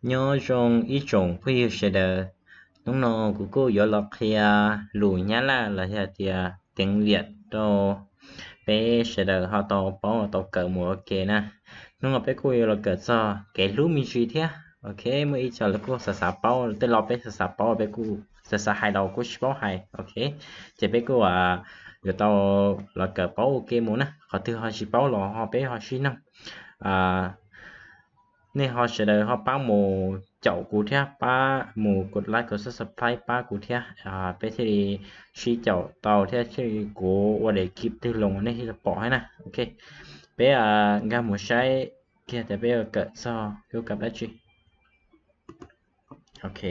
Nyob zoo ib tsoom phooj ywg sawv daws, hnub no kuv kuj yuav los qhia lus Nyab Laj los yog tias tiếng Việt rau peb sawv daws ho tau paub tau kawm mus ua ke na. Hnub no peb kuj yuav los kawm txog kev hlub me ntsis thiab. Ok, muaj ib co lawv kuj xav xav paub, tej lo peb xav xav paub peb kuj xav xav hais los kuj tsis paub hais. Ok, ces peb kuj yuav tau los kawm paub ua ke mus na. Qhov twg ho tsis paub los ho peb ho sib noog. Nej ho sawv daws ho pab mus caum kuv thiab, pab mus kos like kos subscribe pab kuv thiab, peb thiaj li sib caum tau thiab thiaj li kuv ua daim clip twg los nej thiaj li pom thiab na. Ok, peb nkag mus saib kiag tias peb yuav kawm txog yuav kawm dab tsi. Ok,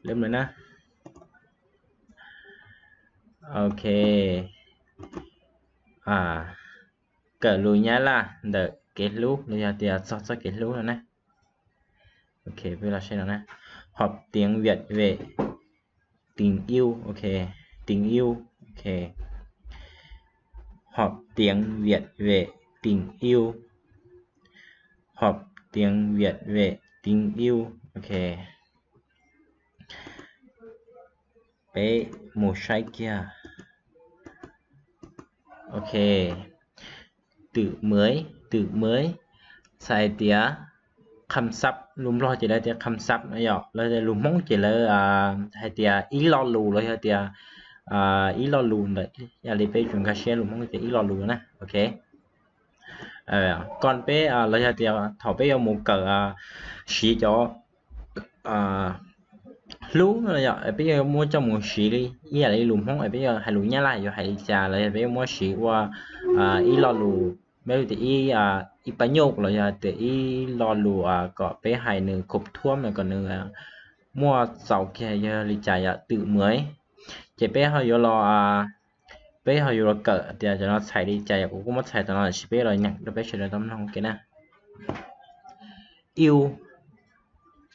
lawm na. Ok, kawm lus Nyab Laj ntawm kev hlub los yog tias txog txoj kev hlub no na. Ok, peb los saib no na. Học tiếng Việt về tình yêu. Ok, tình yêu. Ok, học tiếng Việt về tình yêu. Học tiếng Việt về tình yêu. Ok, peb mus saib kiag. Ok, tuổi mới, tuổi mới, txhais tias kham xab, lus Nplog ces lawv tias kham xab no yom, lawv tias lus Hmoob ces lawv hais tias ib lo lus los yog tias ib lo lus ntawm, yam li peb tsuas nkag siab lus Hmoob tias ib lo lus na. Ok, kon peb los yog tias thaum peb yuav mus kawm siv cov hlub no yom, peb yuav muab coj mus siv li ib yam li lus Hmoob, peb yuav hais lus Nyab Laj yuav hais li cas los yog peb yuav muab siv ua ib lo lus, peb tias ib, ib pab nyuj los yog tias ib lo lus kom peb hais nws khov thuab no kom nws muaj txaus kiag yog li cas yom, tuổi mới. Ces peb ho yuav los, peb ho yuav los kawm tias cov no txhais li cas yom, kuv kuj muab txhais tam no tab sis peb los nyeem rau peb sawv daws tau mloog ua ke na. Yêu,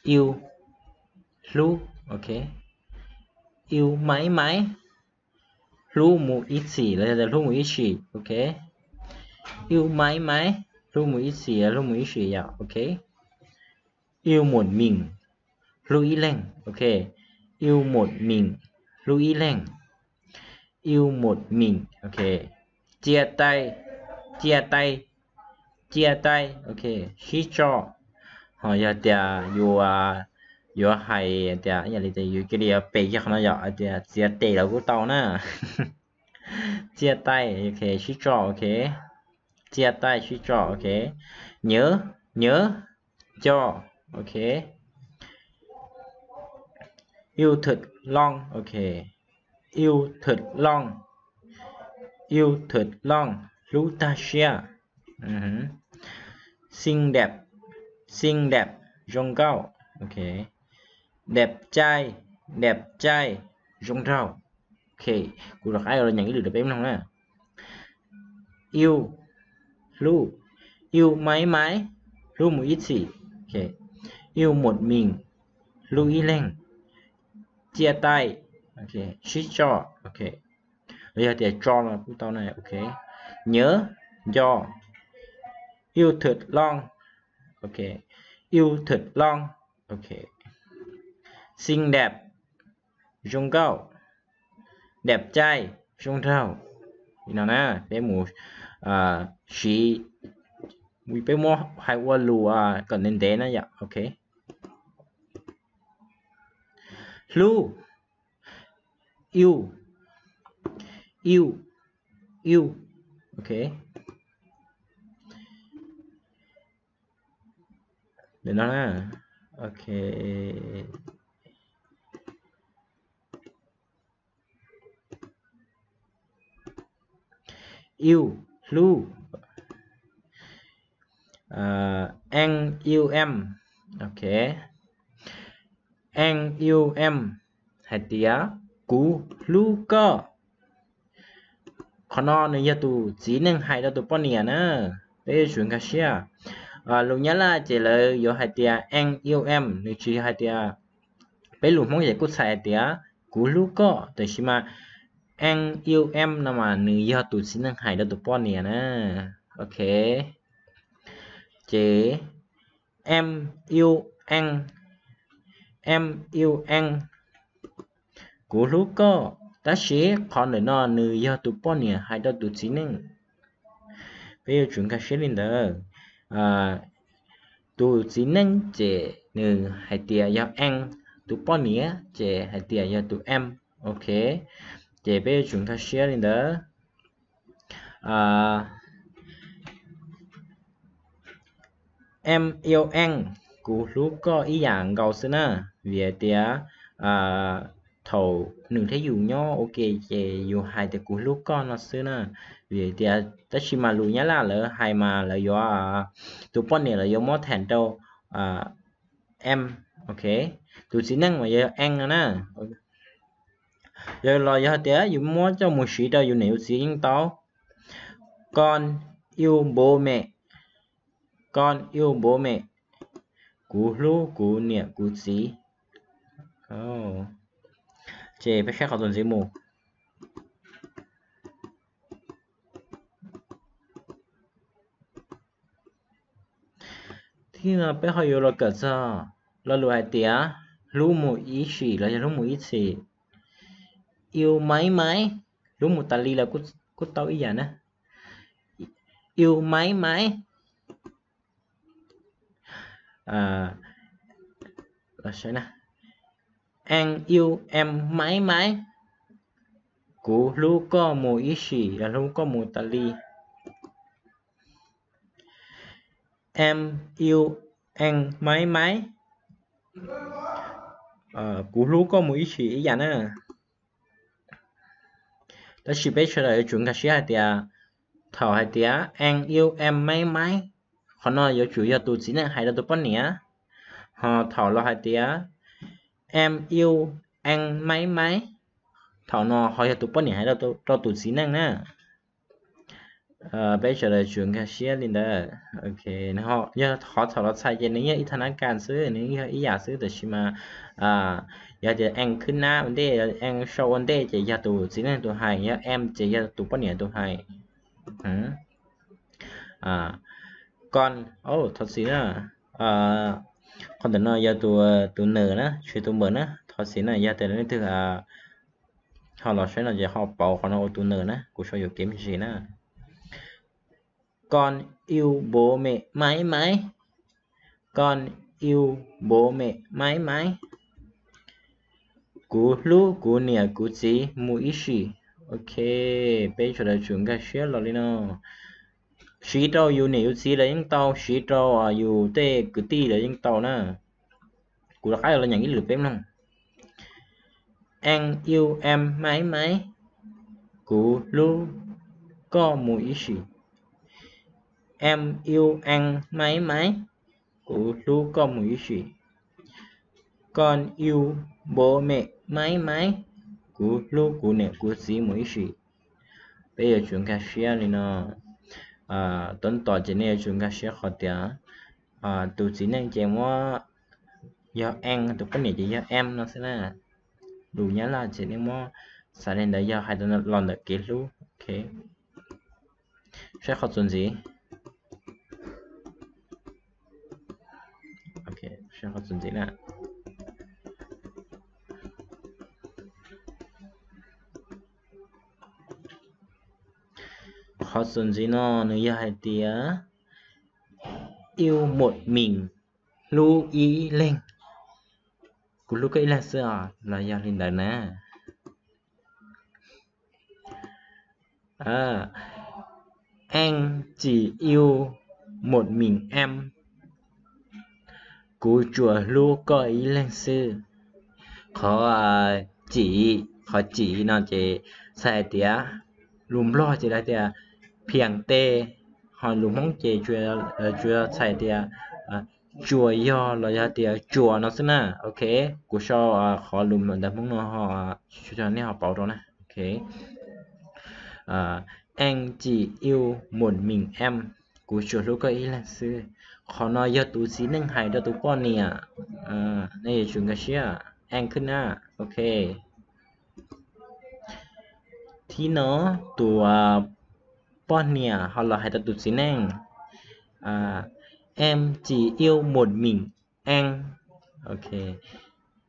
yêu, hlub. Ok, yêu mãi mãi, hlub mus ib txhis los yog tias hlub mus ib sim. Ok, yêu mãi mãi, hlub mus ib txhis, hlub mus ib sim yom. Ok, yêu một mình, hlub ib leeg. Ok, yêu một mình, hlub ib leeg. Yêu một mình. Ok, chia tay, chia tay, chia tay. Ok, sib tso. Ho yog tias yus yuav hais tias yam li tias yus cia li pem kiag qhov no yom, hais tias txiav tes los kuj tau na. Chia tay, ok, sib tso. Ok, chia tay, sib tso. Ok, nhớ, nhớ, nco. Ok, yêu thật lòng. Ok, yêu thật lòng, yêu thật lòng, hlub tag siab. Xinh đẹp, xinh đẹp, zoo nkauj. Ok, đẹp trai, đẹp trai, zoo nraug. Ok, kuv rov qab los nyeem ib lwm rau peb mloog na. Yêu, hlub. Yêu mãi mãi, hlub mus ib txhis. Ok, yêu một mình, hlub ib leeg. Chia tay, ok, sib tso. Ok, los yog tias tso los kuj tau na. Ok, nhớ, nco. Yêu thật lòng. Ok, yêu thật lòng. Ok, xinh đẹp, zoo nkauj. Đẹp trai, zoo nraug. Li no na, peb mus siv, peb muab hais ua lus kom ntev ntev na yom. Ok, hlub, yêu, yêu, yêu. Ok, no na. Ok, yêu, hlub. Anh yêu em. Ok, anh yêu em, hais tias kuv hlub koj. Qhov no nws yog tus txiv neej hais rau tus poj niam na. Peb yuav tsum nkag siab. Lus Nyab Laj ces lawv yuav hais tias anh yêu em, nws tsis yog hais tias, peb lus Hmoob ces kuj txhais hais tias kuv hlub koj, tab sis mas anh yêu em no mas nws yog tus txiv neej hais rau tus poj niam na. Ok, ces Em yêu em, em yêu em, kuv hlub koj. Tab sis qhov ntawm no nws yog tus poj niam hais rau tus txiv neej. Peb yuav tsum nkag siab li ntawd. Tus txiv neej ces nws hais tias yog em, tus poj niam ces hais tias yog tus em. Ok, ces peb yuav tsum nkag siab li ntawd. Em yêu em, kuv hlub koj ib yam nkaus xwb na. Vim hais tias thaum nws thiab yus nyob ua ke ces yus hais tias kuv hlub koj no xwb na. Vim hais tias tab sis mas lus Nyab Laj lawv hais mas lawv yuav, tus poj niam lawv yuav muab them rau em. Ok, tus txiv neej mas yog em no na. Yog los yog tias yus muab coj mus siv rau yus niam yus txiv yeej tau. Con yêu bố mẹ, con yêu bố mẹ, kuv hlub kuv niam kuv txiv. Ces peb saib qhov txuas ntxiv mus. Thib no peb ho yuav los kawm txog lo lus hais tias hlub mus ib sim los yog hlub mus ib txhis. Yêu mãi mãi, hlub mus tas li los kuj tau ib yam na. Yêu mãi mãi, anh yêu em mãi mãi, kuv hlub koj mus ib sim los hlub koj mus tas li. Em yêu anh mãi mãi, kuv hlub koj mus ib sim ib yam na. Tab sis peb sawv daws yuav tsum nkag siab hais tias thaum hais tias anh yêu em mãi mãi, qhov no yuav tsum yog tus txiv neej hais rau tus poj niam. Ho thaum los hais tias em yêu anh mãi mãi, thaum no ho yog tus poj niam hais rau tus txiv neej na. Peb sawv daws tsum nkag siab li ntawd. Yog qhov thaum los txhais ces nws yog ib thaj nab kas xwb, nws yog ib yam xwb, tab sis mas yog tias em khwb nab ua ntej, em sau ua ntej ces yog tus txiv neej tus hais, yog em ces yog tus poj niam tus hais. Con, thov txim na, qhov ntawm no yog tus nws na, tsis tus nws na, thov txim na, yog tias leej twg ho los saib no ces ho pauv qhov no ua tus nws na, kuv sau yuam kev me ntsis na. Con yêu bố mẹ mãi mãi. Con yêu bố mẹ mãi mãi. Kuv hlub kuv niam kuv txiv mus ib sim. Ok, peb sawv daws tsum nkag siab los li no. Siv rau yus niam yus txiv lawv yeej tau, siv rau yus tej kwv tij lawv yeej tau na. Kuv rov qab los nyeem ib lwm peb mloog. Anh yêu em mãi mãi, kuv hlub koj mus ib sim. Em yêu anh mãi mãi, kuv hlub koj mus ib sim. Con yêu bố mẹ mãi mãi, kuv hlub kuv niam kuv txiv mus ib sim. Peb yuav tsum nkag siab li no. Tab tom ces nej yuav tsum nkag siab qhov tias tus txiv neej ces muab yog em, tus poj niam ces yog em no xwb na. Lus Nyab Laj ces nej muab xaiv li ntawd yog hais los ntawm kev hlub. Ok, saib qhov txuas ntxiv. Saib qhov txuas ntxiv na. Qhov txuas ntxiv no nws yog hais tias yêu một mình, hlub ib leeg. Kuv hlub koj ib leeg xwb os, los yog li ntawd na. Anh chỉ yêu một mình em, kuv tsuas hlub koj ib leeg xwb. Qhov chỉ, qhov chỉ no ces txhais tias, lus Nplog ces lawv tias phiam te, ho lus Hmoob ces tsuas txhais tias tsuas yog los yog tias tsuas no xwb na. Ok, kuv sau qhov lus ntawv Hmoob no ho nej ho pauv rau na. Ok, anh chỉ yêu một mình em, kuv tsuas hlub koj ib leeg xwb. Qhov no yog tus txiv neej hais rau tus poj niam. Nej yuav tsum nkag siab, anh khwb na. Ok, thib no tus poj niam ho los hais rau tus txiv neej, Em chỉ yêu một mình anh. Ok.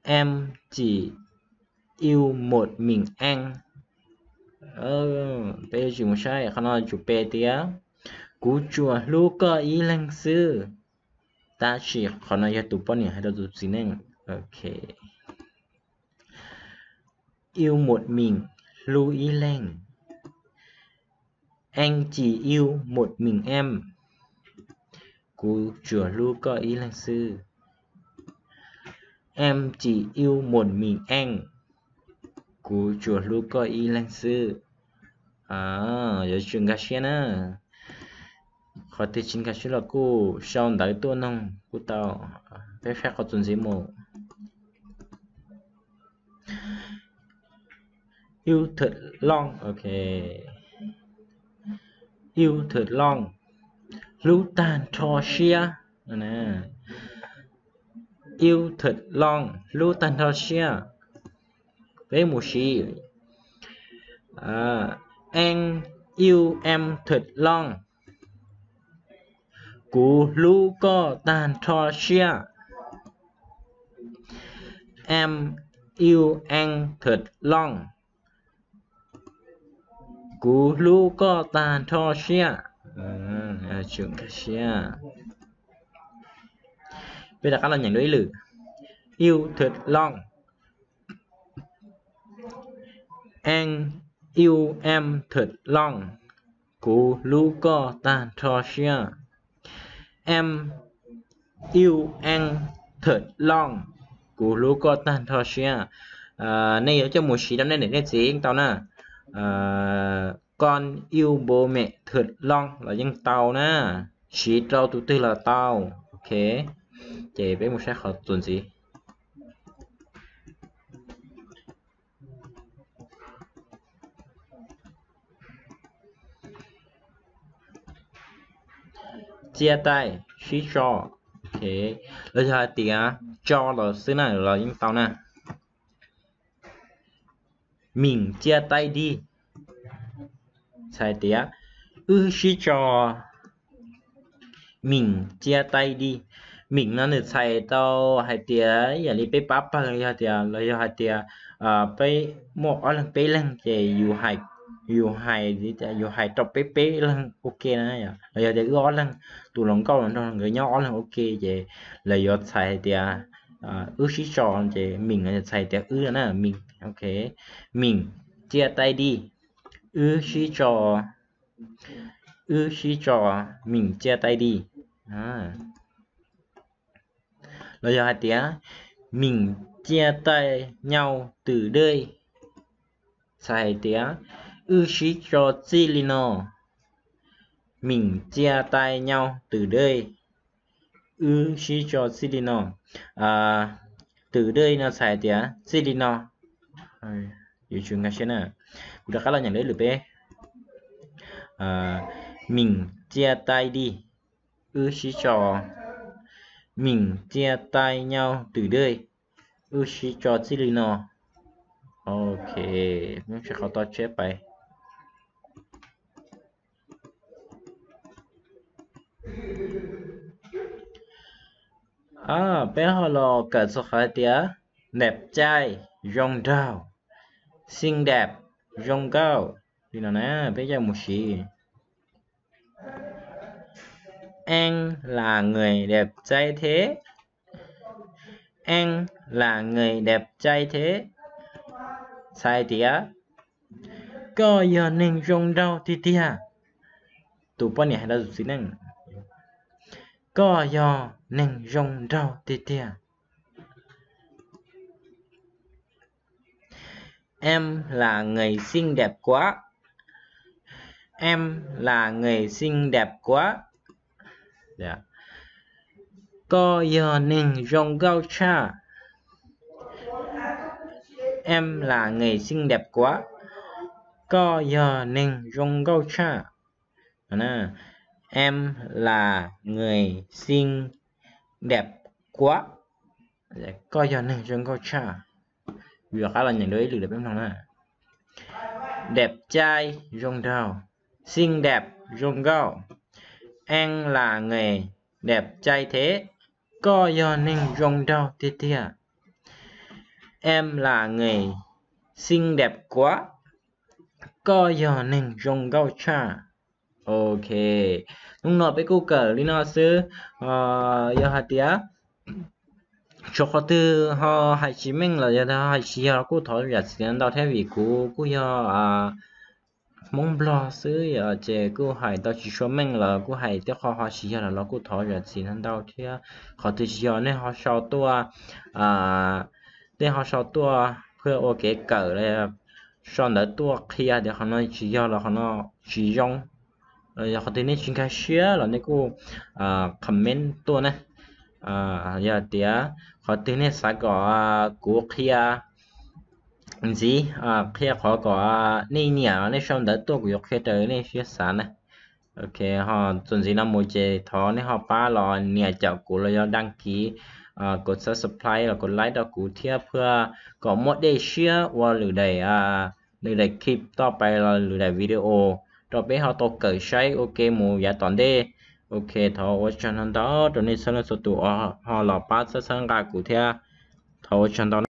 Em chỉ yêu một mình anh. Peb yuav tsum mus saib qhov no tsum pe tias, kuv tsuas hlub koj ib leeg xwb. Tab sis qhov no yog tus poj niam hais rau tus txiv neej. Ok. Yêu một mình, hlub ib leeg. Anh chỉ yêu một mình em. Kuv tsuas hlub koj ib leeg xwb. Em chỉ yêu một mình anh. Kuv tsuas hlub koj ib leeg xwb. Yuav tsum nkag siab na. Qhov twg tsis nkag siab los kuj sau ntawv tuaj noog kuj tau. Peb saib qhov txuas ntxiv mus. Yêu thật lòng, ok. Yêu thật lòng, hlub tag nrho siab. Yêu thật lòng, hlub tag nrho siab. Peb mus siv. Anh yêu em thật lòng. Kuv hlub koj tag nrho siab. Em yêu anh thật lòng. Kuv hlub koj tag nrho siab. Tsum nkag siab. Peb rov qab los nyeem dua ib lwm. Yêu thật lòng. Anh yêu em thật lòng. Kuv hlub koj tag nrho siab. Em yêu anh thật lòng. Kuv hlub koj tag nrho siab. Nej yuav coj mus siv rau nej niam nej txiv yeej tau na. Con yêu bố mẹ thật lòng los yeej tau na. Siv rau tus twg los tau. Ok. Ces peb mus saib qhov txuas ntxiv. Chia tay, sib tso. Los yog hais tias tso los xwb na los yeej tau na. Mình chia tay đi, txhais tias wb sib tso. Mình chia tay đi. Mình no nws txhais tau hais tias yam li peb pab pawg los yog tias, los yog hais tias peb muaj ob leeg peb leeg ces yus hais, yus hais, yus hais rau peb peb leeg ua ke na, los yog tias wb ob leeg, tus hluas nkauj los nrog nkawd nyob ob leeg ua ke ces lawv yuav txhais hais tias wb sib tso ces mình txhais tias wb na, mình, ok. Mình chia tay đi, wb sib tso, wb sib tso, mình chia tay đi. Los yog hais tias mình chia tay nhau từ đây, txhais hais tias wb sib tso txij li no. Mình chia tay nhau từ đây, wb sib tso txij li no. Từ đây no txhais tias txij li no. Yuav tsum nkag siab na. Kuv rov qab los nyeem dua ib lwm peb. Mình chia tay đi, wb sib tso. Mình chia tay nhau từ đây, wb sib tso txij li no. Ok, peb mus saib qhov tom tshiab pais. Peb ho los kawm txog qhov hais tias đẹp trai, zoo nraug, xinh đẹp, zoo nkauj li no na, peb coj mus siv. Anh là người đẹp trai thế. Anh là người đẹp trai thế, txhais tias koj yog neeg zoo nraug tiag tiag. Tus poj niam hais rau tus txiv neej, koj yog neeg zoo nraug tiag tiag. Em là người xinh đẹp quá. Em là người xinh đẹp quá. Koj yog neeg zoo nkauj tshaj. Em là người xinh đẹp quá. Koj yog neeg zoo nkauj tshaj. Em là người xinh đẹp quá. Koj yog neeg zoo nkauj tshaj. Yuav qab los nyeem dua ib lwm rau peb mloog na. Đẹp trai, zoo nraug. Xinh đẹp, zoo nkauj. Anh là người Em là người xinh đẹp quá. Koj yog neeg zoo nkauj tshaj. Ok, hnub no peb kuj kawm li no xwb. Yog hais tias tshuav qhov twg ho hais tsis meej los yog hais tsis yog los kuj thov zam txim ntau thiab, vim kuv kuj yog Hmoob Nplog xwb ces kuj hais tau tsis tshua meej los kuj hais tej qho ho tsis yog los los kuj thov zam txim ntau thiab. Qhov twg tsis yog nej ho sau tuaj, nej ho sau tuaj pab ua kev kawm los sau ntawv tuaj qhia tias qhov no tsis yog los qhov no tsis zoo. Yog qhov twg nej tsis nkag siab los nej kuj comment tuaj na. Yog tias qhov twg nej xav kom kuv qhia ntxiv, qhia qhov kom nej nyiam nej sau ntawv tuaj kuv yuav qhia raws nej siab xav na. Ok, ho txuas ntxiv no mus ces thov nej ho pab los nias caum kuv los yog đăng ký, kov subscribe los kov like rau kuv thiab, pab kom muaj dej siab ua lwm daim, lwm daim clip toj pais los lwm daim video rau peb ho tau kawm saib ua ke mus yav tom ntej. Ok, thov ua tsaug ntau ntau rau nej txhua leej txhua tus ho los pab txhawb txhawb nqa kuv thiab. Thov ua tsaug ntau.